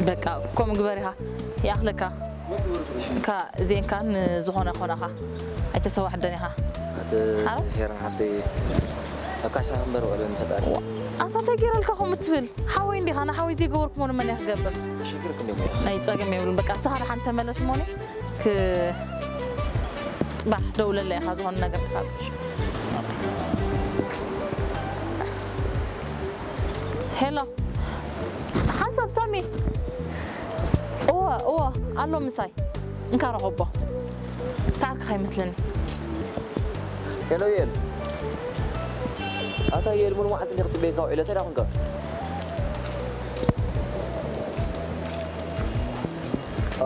በቃ ከምኡ ግበር ኢኻ። ይኣኽለካ። እካ ዜንካን ዝኾነ ኾነኻ ኣይተሰዋሕደን ኢኻ። ኣቲ ኣረ? ሄራን ሓፍተይ፣ ኣካሳ እምበር ውዕሎ ንፈጣሪ። ኣንታ እንታይ ገይረልካ ከምኡ ትብል? ሓወይ እንዲኻ፣ ንሓወይ ዘይገበርኩሞ ንመን እየ ክገብር? ሽግር ክንደሞ ኢኻ። ናይ ጸገም የብሉን። በቃ ንስኻ ደሓን ተመለስ እሞኒ፣ ክ-፣ ጽባሕ ደውለለይ ኢኻ ዝኾነ ነገር ክሓብር። ሄሎ፣ ሓንሳብ ሳሚ። እወ፣ እወ፣ ኣሎ ምሳይ። እንካ ረኸቦ። ሰዓርካ ከይመስለኒ። ሄሎ፣ ዩኤል። ኣታ ዩኤል፣ ሙሉ መዓልቲ እንዲየ ክጽበየካ ውዒለ፣ እንታይ ደኣ ኾንካ?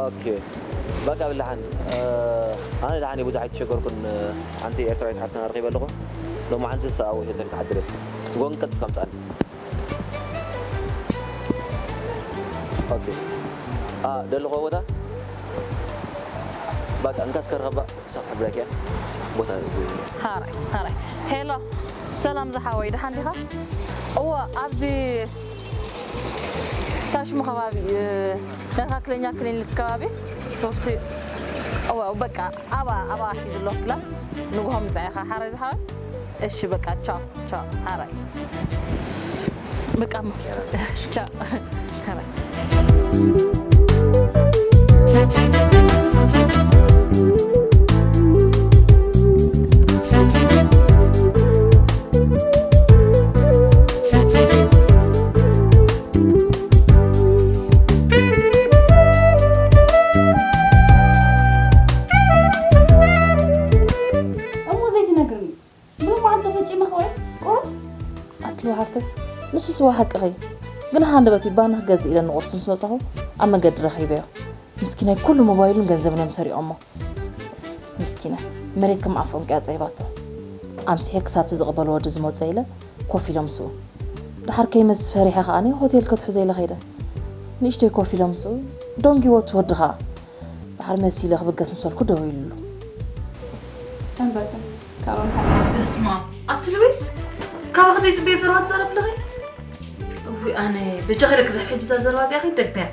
ኦኬ። በቃ ብልሓን። እ፣ ኣነ ደሓን እየ፣ ብዙሕ ኣይተሸገርኩን። ሓንቲ ኤርትራዊት ሓፍትና ረኺበ ኣለኹ። ሎማዓንቲ ንሳ ኣብኡ ሆቴል ክሓድር እየ። ትጎን ቀልጢፍካ ምጻኒ። ኦኬ። ኣ፣ ደለኹዎ ቦታ? በቃ፣ እንካስ ከረኸባ፣ ክሳብ ክሕብረካ እየ። ቦታ እዚ። ሃራይ፣ ሃራይ። ሄሎ፣ ሰላም ዝሓወይ፣ ደሓን ዲኻ? እወ፣ ኣብዚ ታሽሙ ከባቢ፣ እ፣ መካከለኛ ክሊኒክ ከባቢ ሶፍቲ፣ እወ፣ በቃ፣ ኣባ፣ ኣባ ሒዙ ኣሎ ክላስ፣ ንግሆ ምጻእ ኢኻ፣ ሓራይ ዝሓወይ? እሺ፣ በቃ፣ ቻው። ቻው፣ ሓራይ። በቃ፣ እሞ። ቻው። ሓራይ። እሞ ዘይትነግርኒ? ብሎማዓንቲ ተፈጺመ ኸውዒ ቁሩብ። ኣትልዋ ሃፍተይ፣ ንሱስ እዋ ሓቅኺ። ግን ሃንደበት እዩ፣ ባና ክገዝእ ኢለ ንቑርሲ ምስ መጻኹ ኣብ መንገዲ ረኺበዮ። ምስኪናይ ኩሉ ሞባይሉን ገንዘቡን እዮም ሰሪቖሞ። ምስኪናይ፣ መሬት ከም ኣፍ ዑንቂ ኣጸቢባቶ። ኣምሲሐ ክሳብቲ ዝቕበሎ ወዲ ዝመጾ ኢለ ኮፍ ኢለ ምስኡ። ደሓር ከይመጽእ ፈሪሐ ከኣ ሆቴል ከትሕዞ ኢለ ከይደ። ንእሽተይ ኮፍ ኢለ ምስኡ ደንጊዎ እቲ ወዲ ከኣ። ደሓር መሲለ ክብገስ ምስ በልኩ ደው ኢሉሉ። ተንበርከ፣ ካሮን ሓ-፣ በስመ ኣብ። ኣቲ ልዊ፣ ካባኺ ዘይጽበዮ ዘረባ ትዛረቢ ኣለኺ? እውይ ኣነ፣ በጃኺ ኢለኪ ሕጂ እዛ ዘረባ እዚኣ ከይትደግምያ።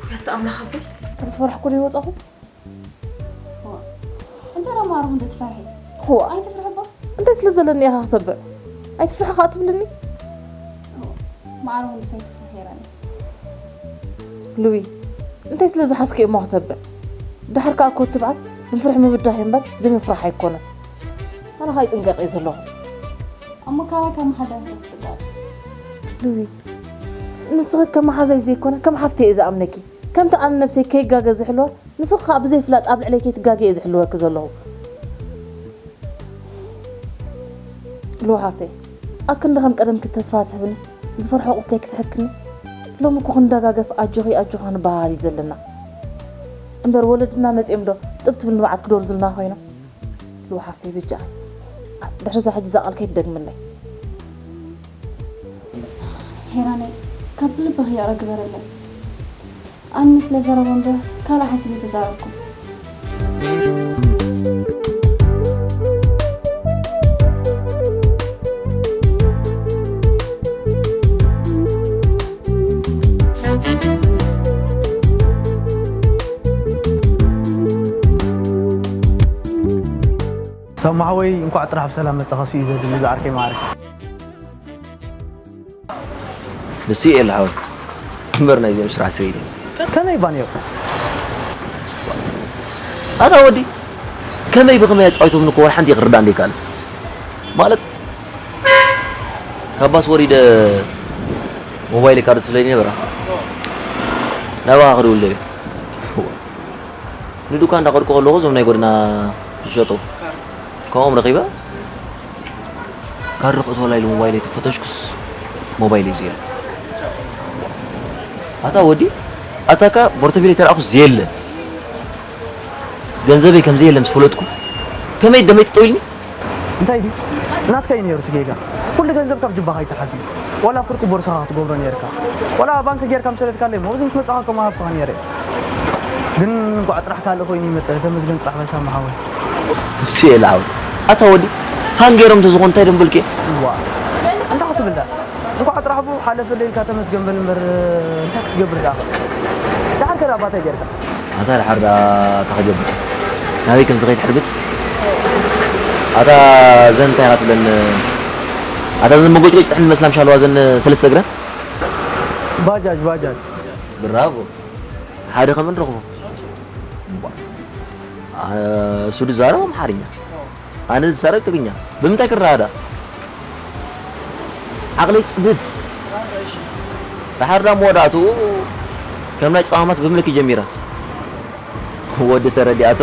ውይ ኣቲ ኣምላኽ ኣቦይ። ካብ ዝፈራሕኩ ዶ ይወጻኹ? እዋ፣ እንተ ደኣ ማርኹ እንደ ትፈርሒ። እዋ። ኣይትፍርሒ እባ። እንታይ ስለ ዘለኒ ኢኻ ክተብዕ? ኣይትፍርሒ ከኣ ትብልኒ? እዋ፣ ማዕረ ወዲ ሰብ ትፍርሒ የራኒ። ልዊ፣ እንታይ ስለ ዝሓዝኩ እየ እሞ ክተብዕ? ደሓር ከኣ ኮት ትብዓት፣ ምፍርሒ ምብዳህ እምበር ዘይምፍራሕ ኣይኮነን። ኣነ ከኣ ይጥንቀቕ እየ ዘለኹ። እሞ ካባይ ካብ መሓዛይ ክትጥንቀቕ። ልዊ፣ ንስኺ ከም መሓዛይ ዘይኮነ፣ ከም ሓፍተይ እየ ዝኣምነኪ። ከምቲ ኣነ ነብሰይ ከይጋገ ዝሕልዋ፣ ንስኺ ኸኣ ብዘይ ፍላጥ ኣብ ልዕለይ ከይትጋገ እየ ዝሕልወኪ ዘለኹ። ልዋ ሓፍተይ፣ ኣብ ክንዲ ከም ቀደምኪ ተስፋ ትህብንስ፣ ዝፈርሖ ቁስለይ ክትሕክኒ? ሎሚ እኮ ክንደጋገፍ ኣጆኺ ኣጆኻ ንበሃሃል እዩ ዘለና። እምበር ወለድና መጺኦም ዶ ጥብ ትብል ንብዓት ክደርዙልና ኮይኖም? ልዋ ሓፍተይ በጃኺ፣ ድሕሪ እዛ ሕጂ እዛ ቃል ከይትደግምለይ። ሄራነይ፣ ካብ ልብኺ ይቕረ ግበረለይ። ኣነ ስለ ዘረቦ እምበር ካልእ ሓሲበ ኣይተዛረብኩን። ሳማ ሓወይ፣ እንኳዕ ጥራሕ ብሰላም መጻኻ። እሱ እዩ ዘድሊ፣ ዝዓርከይ ማዕረ። ንሱ እዩ ኤላ ሓወይ። እምበር ናይዚኦም ስራሕ ስርኢት እዩ። ከመይ እባ ነይሩ? ኣታ ወዲ፣ ከመይ ብኸመይ ኣጻዊቶምኒ እኮ ወላ ሓንቲ ክርዳእ እንደ ይከኣል። ማለት፣ ካብ ባስ ወሪደ ሞባይል ካርድ ስለ ነበራ፣ ናባኻ ክድውል ደልየ። ንዱካን እንዳኸድኩ ከለኹ እዞም ናይ ጎደና ዝሸጡ ካብኦም ረኺበ። ካርድ ክእትወላ ኢሉ ሞባይለይ ተፈተሽኩስ ሞባይለይ ዘየለ። ኣታ ወዲ፣ ኣታካ ፖርቶፊለይ ተረኣኹስ ዘየለ። ገንዘበይ ከም ዘየለ ምስ ፈለጥኩ ከመይ ደመይ ትጠውልኒ? እንታይ ድዩ? ናትካ እዩ ነይሩ እቲ ጌጋ። ኩሉ ገንዘብ ካብ ጅባኻ ኣይተሓዝን። ዋላ ፍርቂ ቦርሳኻ ክትገብሮ ነይርካ። ዋላ ባንክ ጌርካ ምስ ሰደድካለይ እሞ፣ እዚ ምስ መጻኻ ከም ኣሃብኩኻ ነይረ። ግን እንቋዕ ጥራሕ ካልእ ኮይኑ ይመጸ፣ ተመስገን ጥራሕ በል ሳሚ ሓወይ። እሱ እየ ልዓው። ኣታ ወዲ፣ ሃን ገይሮም ተዝኾኑ እንታይ ደንበልኩ እየ? እዋ። እንታይ ክትብል ደኣ? እንቋዕ ጥራሕ ብኡ ሓለፈለይ ኢልካ ተመስገን በል እምበር፣ እንታይ ክትገብር ደኣ? ደሓር ከ ደኣ ባታይ ጌርካ? ኣታ ደሓር ደኣ እንታይ ክገብር? ናበይ ከም ዝኸይድ ሕርብት? ኣታ ዘን እንታይ ኢኻ ትብለን? ኣታ ዘን መጎጭጎጭ ጥሕን መስላም ሻለዋ ዘን ሰለስተ እግረን? ባጃጅ፣ ባጃጅ። ብራቮ። ሓደ ከመን ረኽቦ? አ-፣ እሱ ዝዛረብ ኣምሓርኛ፣ ኣነ ዝዛረብ ትግርኛ። ብምንታይ ክረዳዳእ? ዓቕለይ ጽብብ። ደሓር ዳ መወዳእትኡ ከም ናይ ጸማማት ብምልክ ጀሚራ። ወዲ ተረዲኣቶ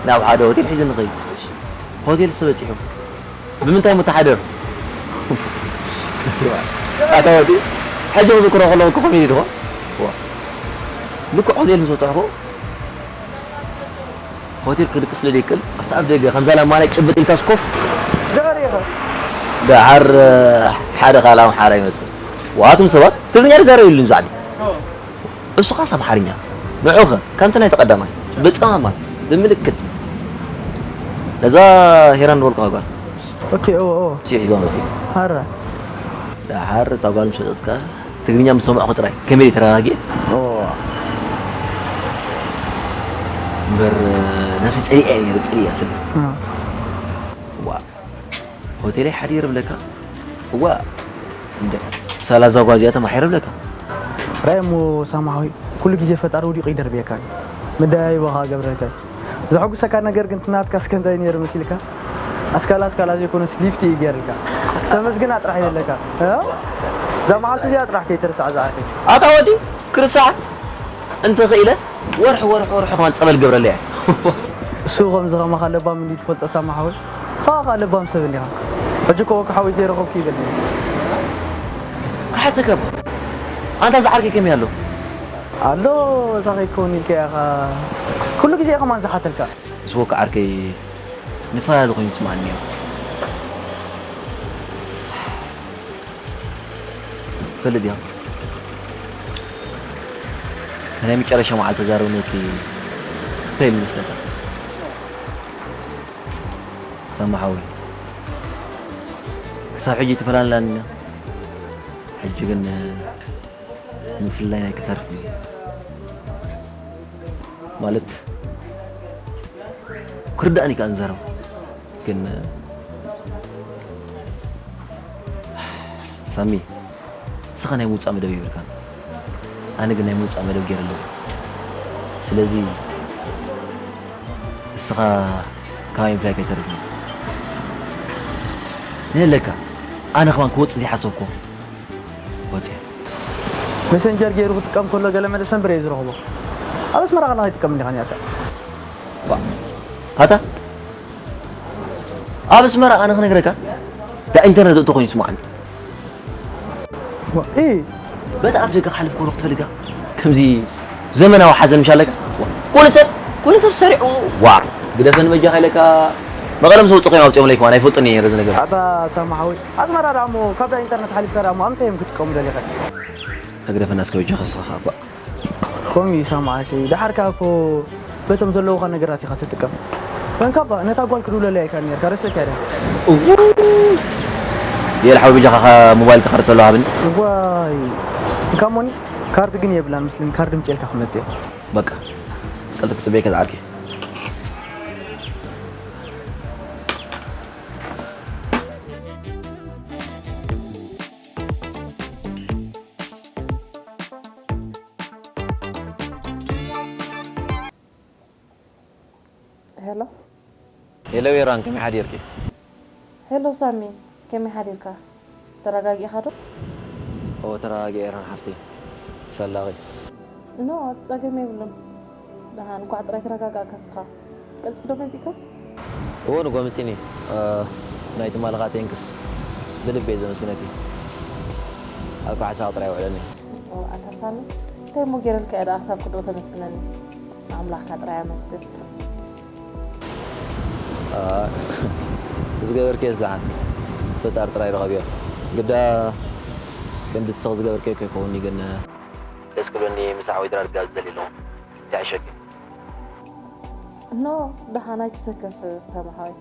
ናብ ሓደ ሆቴል ሒዙ ንኸይድ። ሆቴል ዝተበጺሑ። ብምንታይ ምተሓደር? ኣታ ወዲ፣ ሕጂ ክዝክሮ ከለኹ እኮ ኮሜዲ ድኾ? ዋ። ልክዕ ሆቴል ምስ በጻሕኩ፣ ሆቴል ክድቅስ ስለ ዘይክእል፣ ኣብቲ ኣብ ደገ ከምዛ ላማና ጭብጥ ኢልካስ ኮፍ። ድሕሪኸ? ደሓር ሓደ ካልእ ኣምሓራይ ይመጽእ። ዋቱም ሰባት ትግርኛ ዝዛረብ የሉን ዛዕሊ። እሱ ኻስ ኣምሓርኛ። ንዑኸ ከምቲ ናይ ተቐዳማይ ብጸማማት ብምልክት ነዛ ሄራን ዝበልኩኻ ጓል ኦኬ፣ ኦ፣ ኦ። ሲ ሒዞም መጺኡ። ሃራ። ደሓር እታ ጓል ምስ ወጸትካ ትግርኛ ምስ ሰማዕኹ ጥራይ ከመይ ተረጋጊኤ? ኦ። እምበር ነፍሲ ጸሊኣ እየ ነይረ፣ ጸሊኣ ስለ። እ። ዋ። ሆቴለይ ሓዲር ብለካ? እዋ። እንደ ሳላ እዛ ጓል እዚኣ ተማሒረ ብለካ? ራእይ እሞ ሳማ ሓወይ፣ ኩሉ ግዜ ፈጣሪ ውዲቑ ይደርብየካ። መደያይቦኻ ገብረልካ። ዘሐጉሰካ ነገር ግን እቲ ናትካ እስከ እንታይ ነይሩ መሲልካ? ኣስካላ ኣስካላ ዘይኮነስ ሊፍት እዩ ገይርልካ። ተመስግና ጥራሕ የለካ። እ? እዛ መዓልቲ እዚኣ ጥራሕ ከይትርስዓ ዝኣክል። ኣታ ወዲ፣ ክርስዓ እንተኽኢለ ወርሒ ወርሒ ወርሒ ከማን ጸበል ገብረለይ እየ። እሱ ከምዚ ከማኻ ለባም እንዲ ትፈልጦ ሳማ ሓወይ። ንስኻ ከኣ ለባም ሰብ እንዲኻ። ሕጂ እኮ ወኪ ሓወይ ዘይረኸብኩ ይበልኒ። ክሓተካ እኮ። ኣንታ ዝዓርከይ ከመይ ኣሎ? ኣሎ፣ እዛ ከይከውን ኢልካ ኢኻ ኩሉ ግዜ ከማን ዝሓተልካ። ምስ ወኪ ዓርከይ ንፈላለ ኮይኑ ይስምዓኒ እዩ። ትፈልጥ ዲኻ? ናይ መጨረሻ መዓልቲ ተዛረብኒ ወኪ እንታይ ኢሉ ይመስለካ? ሳማ ሓወይ፣ ክሳብ ሕጂ ተፈላልናን ኢና። ሕጂ ግን ምፍልላይና ኣይክተርፍን እዩ። ማለት፣ ክርዳእኒ ከኣ ንዛረብ። ግን፣ ሳሚ፣ ንስኻ ናይ ምውጻእ መደብ የብልካን። ኣነ ግን ናይ ምውጻእ መደብ ገይረ ኣለኹ። ስለዚ፣ ንስኻ ካባይ ምፍላይ ከይተርፍ እዩ። ንህለካ፣ ኣነ ከማን ክወጽእ ዘይሓሰብኩ ወጽየ። መሰንጀር ገይሩ ክጥቀም ከሎ ገለ መለ ሰንብር እየ ዝረኽቦ። ኣብ ኣስመራ ከለኻ ይጥቀም እንዲኻ ነርካ። ባ-፣ ኣታ፣ ኣብ ኣስመራ ኣነ ክነግረካ፣ ዳ ኢንተርነት እቶ ኮይኑ ይስምዓኒ። ዋ፣ ኢ። በቲ ኣፍ ደገ ክሓልፍ ከሎ ክትፈልጋ፣ ከምዚ ዘመናዊ ሓዘን ምሽ ኣለካ? ዋ፣ ኩሉ ሰብ፣ ኩሉ ሰብ ሰሪዑ፣ ዋ፣ ግደፈኒ በጃኻ ኢለካ፣ መቐለ ምስ ወጹ ኮይኖም ኣውጺኦምለይ ከማን፣ ኣይፈልጥን እየ ነዚ ነገር። ኣታ ሳማ ሓወይ፣ ኣስመራ ደኣ እሞ፣ ካብ ዳ ኢንተርነት ሓሊፍካ ደኣ እሞ፣ ኣምንታይ እዮም ክጥቀሙ ደሊኻ? ግደፈና እስከ በጃኻ ንስኻ ከኣ፣ ባ። ከምኡ እዩ ሳማ ዓርከይ። ደሓር ከኣ እኮ በቶም ዘለዉኻ ነገራት ኢኻ ትጥቀም። ኮንካ እባ ነታ ጓል ክድውለለይ ኣይካን ነርካ፣ ረሲዕካያ ድኻ? እውይ! የለ ሓወይ በጃኻ ሞባይል ተኸርተሎ ሃብኒ። እዋይ! እንካ እሞኒ ካርድ ግን የብላን መስለኒ፣ ካርድ ምጭልካ ክመጽእ እየ። በቃ፣ ቀልጢፍ ክጽበየካ ዝዓርከይ። ሄሎ። ሄሎ ዌራን፣ ከመይ ሓዲርኪ? ሄሎ ሳሚ፣ ከመይ ሓዲርካ? ተረጋጊእካ ዶ? ኦ፣ ተረጋጊኤ ኤራን ሓፍተይ። ሰላኺ። ኖ፣ ጸገም የብሉን። ደሓን፣ እንኳዕ ጥራይ ተረጋጋእካ እስኻ። ቀልጢፉ ዶ መጺእካ? እወ፣ ንጎ መጺእኒ። እ፣ ናይ ትማልኻ ቴንክስ ብልቢ እየ ዘመስግነኪ። ኣብ ካሕሳኻ ጥራይ ውዕለኒ። ኦ፣ ኣታ ሳሚ፣ እንታይ እሞ ገይረልካ እየ ደኣ ክሳብ ክንድኡ ተመስግነኒ? ንኣምላኽካ ጥራይ ኣመስግን። እ፣ ዝገበርክዮስ ደሓን ፈጣሪ ጥራይ ርኸብዮ። ግዳ ክንዲ ንስኺ ዝገበርክዮ ከይከውንኒ ግን ደስ ክብለኒ ምሳሕ ወይ ድራር ክጋብዝ ደልየ ኣለኹ። ይሕሸኪ። ኖ፣ ደሓን ኣይትሰከፍ ሳሚ ሓወይ።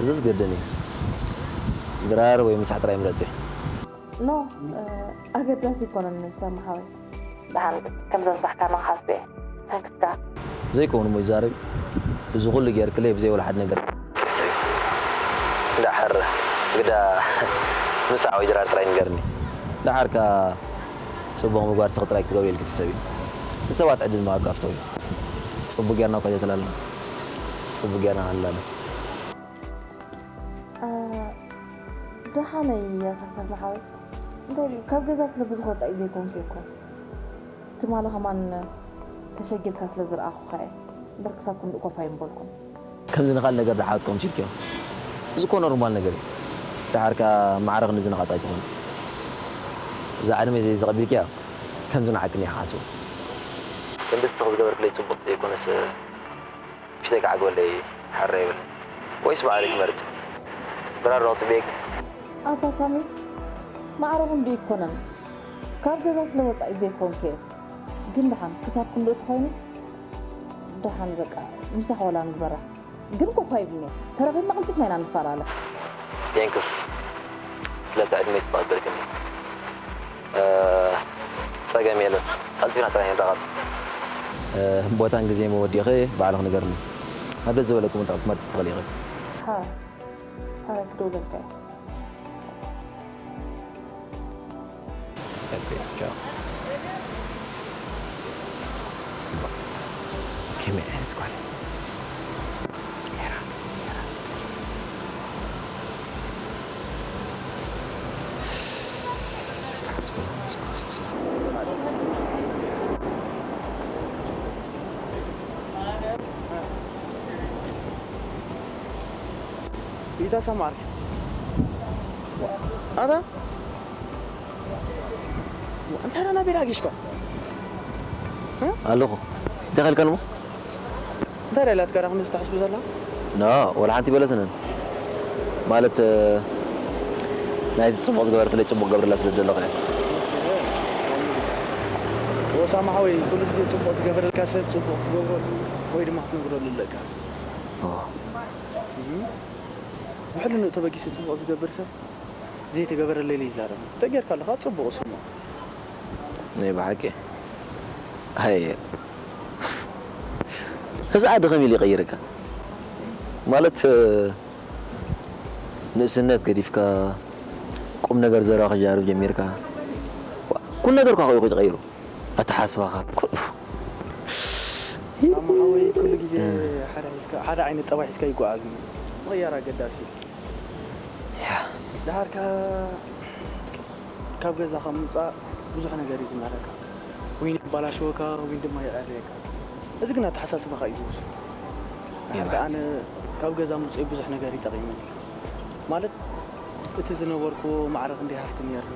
እዝስ ግድን እዩ። ድራር ወይ ምሳሕ ጥራይ ምረጺ። ኖ፣ ኣገዳሲ ኣይኮነን ሳሚ ሓወይ። ደሓን ከም ዘምሳሕካና ክሓስብ እየ። ታንክስ ከኣ። ዘይከውን እሞ ይዛረብ። እዚ ኩሉ ጌርክለይ ብዘይ ወላ ሓደ ነገር። ደሓር ግዳ ምሳዕ ወይ ድራር ጥራይ ንገርኒ። ደሓር ከኣ ጽቡቕ ምግባር ስኺ ጥራይ ክትገብሪ ኢልኪ ትሕሰቢ። ንሰባት ዕድል ምሃብ ካብተው እዩ። ጽቡቕ ጌርና እኳ ዘይተላልና። ጽቡቕ ጌርና ንላለ። ደሓነይ ኣታ ሳሚ ሓወይ። እንታይ ድዩ ካብ ገዛ ስለ ብዙሕ ወጻኢ ዘይኮንኪ እኮ። ትማሊ ከማን ተሸጊርካ ስለ ዝረኣኹኻ እየ። እምበር ክሳብ ክንድኡ ኮፍ ኣይምበልኩን። ከምዚ ንኻል ነገር ደሓወት ከምሲልክዮ። እዚ እኮ ኖርማል ነገር እዩ። ደሓር ከኣ ማዕረ ክንድዚ ንቓጻ ኣይትኾን። እዛ ዕድመይ ዘይ ተቐቢልክያ ከምዚ ንዓክን እየ ክሓስቦ። ክንድዚ ስኺ ዝገበርክለይ ጽቡቕ ዘይኮነስ ፊተይ ክዓግበለይ ሓረ ይብል ወይስ ባዕለይ ክመርጽ? ድራር ዶ ክጽበየኪ? ኣታ ሳሚ ማዕረ ክንድኡ ኣይኮነን። ካብ ገዛ ስለ ወጻኢ ዘይኮንኪ እየ። ግን ደሓን ክሳብ ክንድኡ ተኾይኑ ደሓን በቃ ምሳኻ ወላ ንግበራ። ግን ኮፍ ኣይብልን'የ። ተራኺብና ቀልጢፍና ኢና ንፈላለ። ቴንክስ ስለቲ ዕድመይ ዝተቐበልክኒ። ጸገም የለን። ቀልጢፍና ጥራይ ንራኸብ። ቦታን ግዜን መወዲእኺ ባዕልኺ ንገርኒ። ኣብ ደስ ዝበለኪ እውን ክትመርጺ ትኽእሊ ኢኺ። ሓ ኣረ ክደውለልካ እየ። ከመይ ዓይነት ጓል እያ? ይታ ሰማር ኣታ እንታይ ደና ቤላ ጊሽካ ኣለኹ እንታይ ከልከልሞ እንታይ ደላ ትከራ ክንዚ ተሕስቡ ዘላ ኖ ወላ ሓንቲ በለትንን ማለት ናይቲ ፅቡቕ ዝገበረትለይ ፅቡቕ ገብርላ ስለ ዘለኹ እየ ወሳማ ሓወይ ኩሉ ግዜ ፅቡቕ ዝገበረልካ ሰብ ፅቡቕ ክትገብረሉ ወይ ድማ ክትነግረሉ ኣለካ ብሕልንኡ ተበጊሱ ፅቡቕ ዝገብር ሰብ ዘይተገበረለይ ኢሉ ይዛረብ። እንተጌርካ ኣለኻ ፅቡቕ ስሞ። ናይ ብሓቂ ሃየ እዚ ዓዲ ከመይ ኢሉ ይቐይረካ ማለት ንእስነት ገዲፍካ ቁም ነገር ዘረባ ክጃርብ ጀሚርካ ኩሉ ነገር ኳ ከይኹ ትቐይሩ ኣተሓስባኻ ኣማሓወይ ኩሉ ግዜ ሓደ ሒዝካ ሓደ ዓይነት ጠባይ ሒዝካ ይጓዓዝ እዩ። ምቕያር ኣገዳሲ እዩ። ደሓር ከ ካብ ገዛ ካብ ምውፃእ ብዙሕ ነገር እዩ ዝምህረካ። ወይ የባላሽወካ ወይ ድማ የዕርየካ። እዚ ግን ኣተሓሳስባኻ እዩ ዝወስኖ። ደሓር ከ ኣነ ካብ ገዛ ምውፀይ ብዙሕ ነገር እዩ ጠቒሙኒ። ማለት እቲ ዝነበርኩዎ ማዕረ ክንደይ ሃፍቲ ነይሩ፣